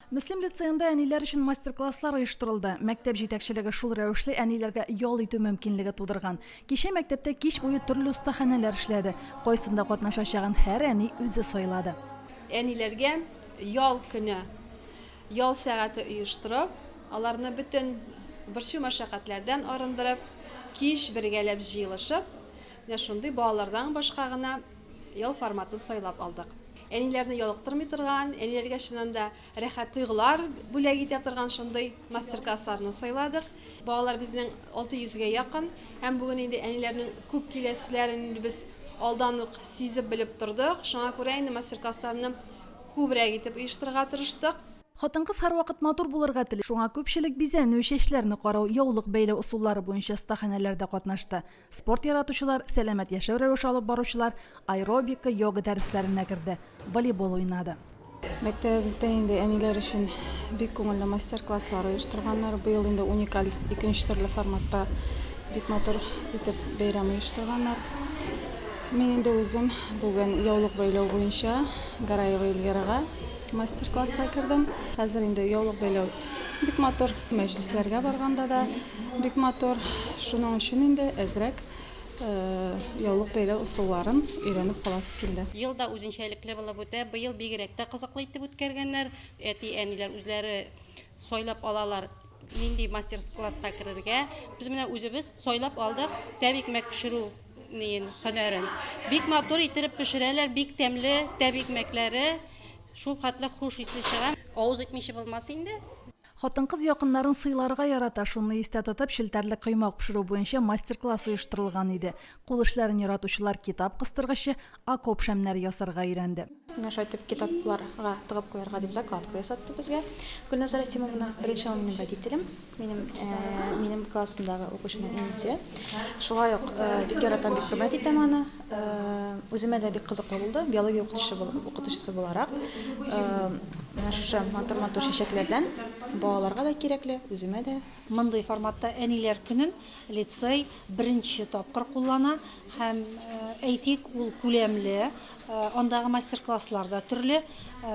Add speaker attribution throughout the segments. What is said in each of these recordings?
Speaker 1: Мөслим лицеенда әниләр өчен мастер-класслар оештырылды. Мәктәп җитәкчелеге шул рәвешле әниләргә ял итү мөмкинлеге тудырган. Кичә мәктәптә кич буе төрле остаханәләр эшләде. Кайсында катнашачагын һәр әни үзе сайлады.
Speaker 2: Әниләргә ял көне, ял сәгате оештырып, аларны бөтен борчу-мәшәкатьләрдән арындырып, кич бергәләп җыелышып, менә шундый балалардан башка гына ял форматын сайлап алдык. Әниләрне ялыктырмый торган, әниләргә чыннан да рәхәт тойгылар бүләк итә торган шундый мастер-классларны сайладык. Балалар безнең 600 гә якын һәм бүген инде әниләрнең күп киләселәрен инде без алдан ук сизеп белеп тордык. Шуңа күрә инде мастер-классларны күбрәк итеп оештырырга тырыштык.
Speaker 1: Хатын-кыз һәрвакыт матур булырга тели, шуңа күпчелек бизәнү, чәчләрне карау, яулык бәйләү ысуллары буенча остаханәләрдә катнашты. Спорт яратучылар, сәламәт яшәү рәвеше алып баручылар аэробика, йога дәресләренә керде, волейбол уйнады.
Speaker 3: Мәктәбебездә инде әниләр өчен бик күңелле мастер-класслар оештырганнар. Быел инде уникаль икенче төрле форматта бик матур итеп бәйрәм оештырганнар. Мин инде үзем бүген яулык бәйләү буенча Гараева Эльвирага мастер-класска кердем. Хәзер инде яулык бәйләү бик матур. Мәҗлесләргә барганда да бик матур. Шуның өчен инде әзрәк яулык бәйләү ысулларын өйрәнеп каласы килде.
Speaker 4: Ел да үзенчәлекле булып үтә. Быел бигрәк тә кызыклы итеп үткәргәннәр. Әти-әниләр үзләре сайлап алалар, нинди мастер-класска керергә. Без менә үзебез сайлап алдык тәбикмәк пешерү ниен, һөнәрен. Бик матур иттереп пешерәләр, бик тәмле тәбикмәкләре. Шул хәтле хуш исле чыга. Авыз итмичә булмас инде.
Speaker 1: Хатын-кыз якыннарын сыйларга ярата, шуны истә тотып, челтәрле коймак пешерү буенча мастер-класс оештырылган иде. Кул эшләрен яратучылар китап кыстыргычы, окоп шәмнәре ясарга өйрәнде.
Speaker 5: Менә шулай итеп китапларга тыгып куярга дип закладка ясатты безгә Гөлназ Расимовна. Беренче ул минем водителем. Минем минем классымдагы укучының әнисе. Шулай ук бик яратам, бик хөрмәт итәм аны. Үземә дә бик кызыклы булды, биология укытучы укытучысы буларак. Менә шушы матур-матур чәчәкләрдән балаларга да кирәкле, үземә дә.
Speaker 6: Мондый форматта Әниләр көнен лицей беренче тапкыр куллана һәм, әйтик, ул күләмле, андагы мастер-класслар да төрле.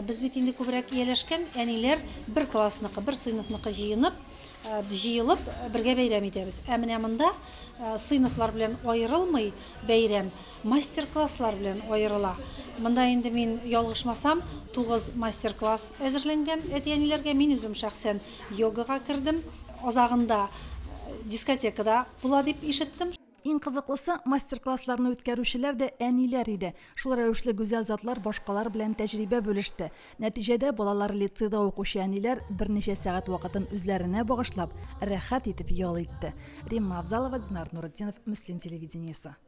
Speaker 6: Без бит инде күбрәк ияләшкән, әниләр бер классныкы, бер сыйныфныкы җыенып, җыелып, бергә бәйрәм итәбез. Ә менә монда сыйныфлар белән аерылмый бәйрәм, мастер-класслар белән аерыла. Монда инде мин ялгышмасам, 9 мастер-класс әзерләнгән әти-әниләргә. Мин үзем шәхсән йогага кердем. Азагында дискотека да була дип ишеттем.
Speaker 1: Иң кызыклысы, мастер-классларны үткәрүчеләр дә әниләр иде. Шул рәвешле гүзәл затлар башкалар белән тәҗрибә бүлеште. Нәтиҗәдә, балалары лицейда укучы әниләр берничә сәгать вакытын үзләренә багышлап, рәхәт итеп ял итте. Римма Авзалова, Динар Нуретдинов, Мөслим телевидениесе.